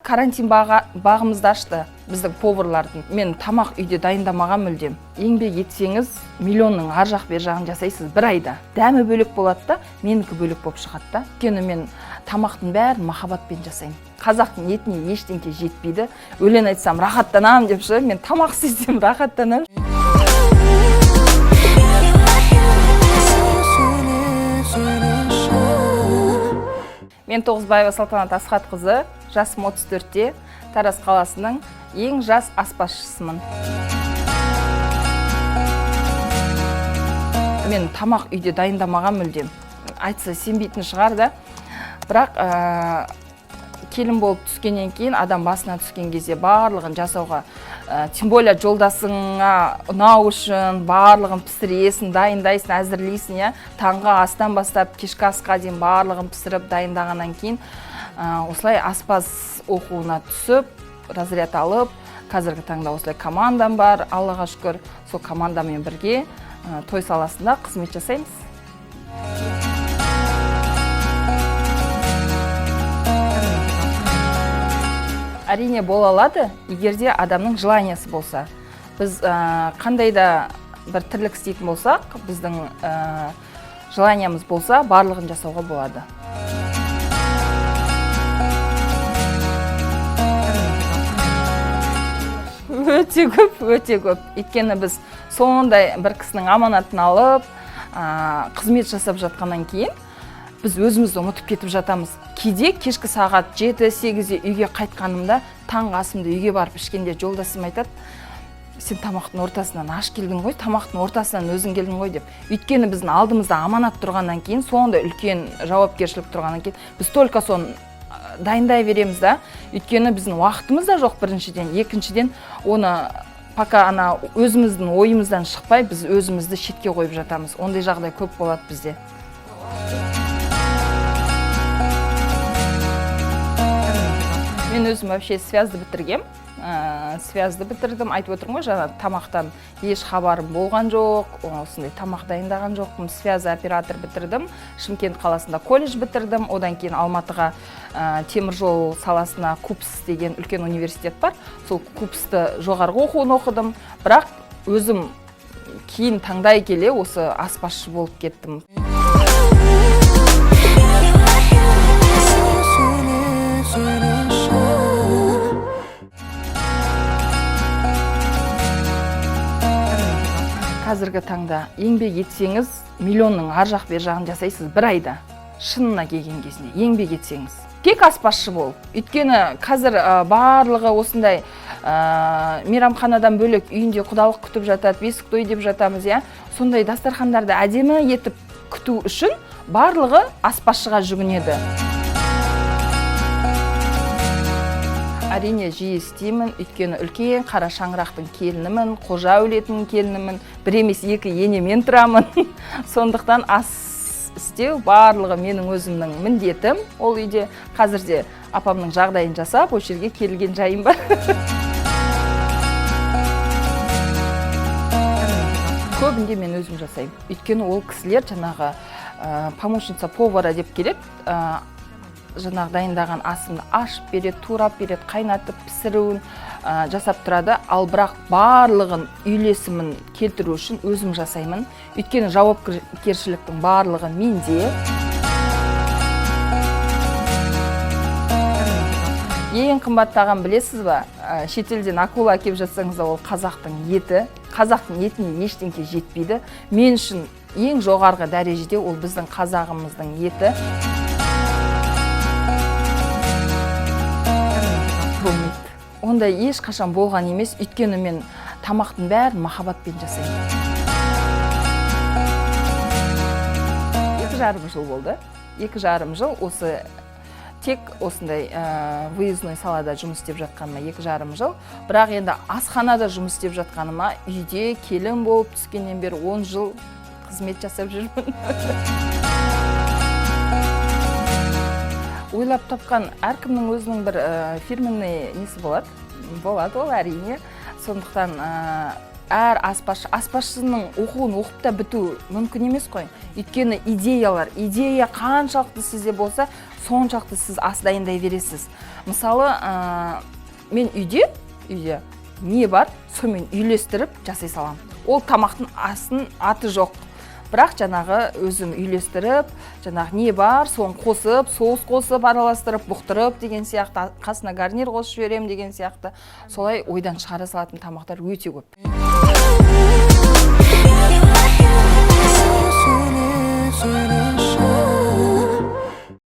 Карантин бағымызды ашты біздің поварлардың. Мен тамақ үйде дайындамаған мүлдем. Еңбек етсеңіз, миллионның ар жақ бер жағын жасайсыз бір айда. Дәмі бөлек болады да, менікі бөлек болып шығады да. Өйткені мен тамақтың бәрін махаббатпен жасаймын. Қазақтың етіне ештеңке жетпейді. Өлең айтсам, рахаттанамын деп ше, мен тамақ істесем, рахаттанамын. Сөйле, сөйлеші. Мен Тоғызбаева Салтанат Асхатқызы, жасым 34-те, Тараз қаласының ең жас аспазшысымын. Мен тамақ үйде дайындамаған мүлдем. Айтса, сенбейтін шығар да. Бірақ келін болып түскеннен кейін, адам басына түскен кезде барлығын жасауға, тем более жолдасыңа ұнау үшін барлығын пісіресің, дайындайсың, әзірлейсің, иә. Таңғы астан бастап кешкі асқа дейін барлығын пісіріп дайындағаннан кейін, осылай аспаз оқуына түсіп, разряд алып, қазіргі таңда осылай командам бар, Аллаға шүкір. Сол командамен бірге той саласында қызмет жасаймыз. Әрине, бола алады, егер де адамның желаниясы болса. Біз қандай да бір тірлік істейтін болсақ, біздің желаниямыз болса, барлығын жасауға болады. Өте көп, өте көп. Өйткені біз сондай бір кісінің аманатын алып, қызмет жасап жатқаннан кейін, біз өзімізді ұмытып кетіп жатамыз. Кейде кешкі сағат 7-8-де үйге қайтқанымда, таңғы асымды үйге барып ішкенде, жолдасым айтады: «Сен тамақтың ортасынан аш келдің ғой, тамақтың ортасынан өзің келдің ғой», — деп. Өйткені біздің алдымызда аманат тұрғаннан кейін, сондай үлкен жауапкершілік тұрғаннан кейін, біз только соны дайындай береміз да. Өйткені біздің уақытымыз да жоқ біріншіден, екіншіден, оны пока ана өзіміздің ойымыздан шықпай, біз өзімізді шетке қойып жатамыз. Ондай жағдай көп болады бізде. Мен өзім вообще связьді бітіргем. Связьді бітірдім, айтып отырмын ғой жаңа, тамақтан еш хабарым болған жоқ, осындай тамақ дайындаған жоқпын. Связь оператор бітірдім, Шымкент қаласында колледж бітірдім. Одан кейін Алматыға, теміржол саласына КУПС деген үлкен университет бар, сол КУПСты жоғарғы оқуын оқыдым. Бірақ өзім кейін таңдай келе осы аспазшы болып кеттім. Сөйле, сөйлеші. Қазіргі таңда еңбек етсеңіз, миллионның ар жақ бер жағын жасайсыз бір айда. Шынына келген кезінде, еңбек етсеңіз, тек аспазшы болып. Өйткені қазір барлығы осындай мейрамханадан бөлек үйінде құдалық күтіп жатады, бесік той деп жатамыз, иә. Сондай дастархандарды әдемі етіп күту үшін барлығы аспазшыға жүгінеді. Әрине, жиі істеймін, өйткені үлкен қара шаңырақтың келінімін, қожа әулетінің келінімін, бір емес, екі енемен тұрамын. Сондықтан ас істеу барлығы менің өзімнің міндетім ол үйде. Қазір де апамның жағдайын жасап, осы жерге келген жайым бар. Көбінде мен өзім жасаймын, өйткені ол кісілер жаңағы помощница повара деп келеді, жаңағы дайындаған асымды ашып береді, турап береді, қайнатып пісіруін жасап тұрады. Ал бірақ барлығын үйлесімін келтіру үшін өзім жасаймын, өйткені жауапкершіліктің барлығы менде. Ең қымбат тағам, білесіз ба? Шетелден акула әкеліп жатсаңыз да, ол қазақтың еті. Қазақтың етіне ештеңке жетпейді. Мен үшін ең жоғарғы дәрежеде ол біздің қазағымыздың еті. Болмайды, ондай ешқашан болған емес, өйткені мен тамақтың бәрін махаббатпен жасаймын. 2,5 жыл болды, 2,5 жыл осы тек осындай выездной салада жұмыс істеп жатқаныма 2,5 жыл. Бірақ енді асханада жұмыс істеп жатқаныма үйде келін болып түскеннен бері 10 жыл қызмет жасап жүрмін. Ойлап тапқан әркімнің өзінің бір фирменный несі болады, болады ол, әрине. Сондықтан әр аспазшы, аспазшының оқуын оқып та біту мүмкін емес қой, өйткені идеялар, идея қаншалықты сізде болса. Соншалықты сіз ас дайындай бересіз. Мысалы, мен үйде не бар, сонымен үйлестіріп жасай саламын. Ол тамақтың асын аты жоқ, бірақ жаңағы өзім үйлестіріп, жаңағы не бар, соны қосып, соус қосып, араластырып, бұқтырып деген сияқты, қасына гарнир қосып жіберемін деген сияқты. Солай ойдан шығара салатын тамақтар өте көп.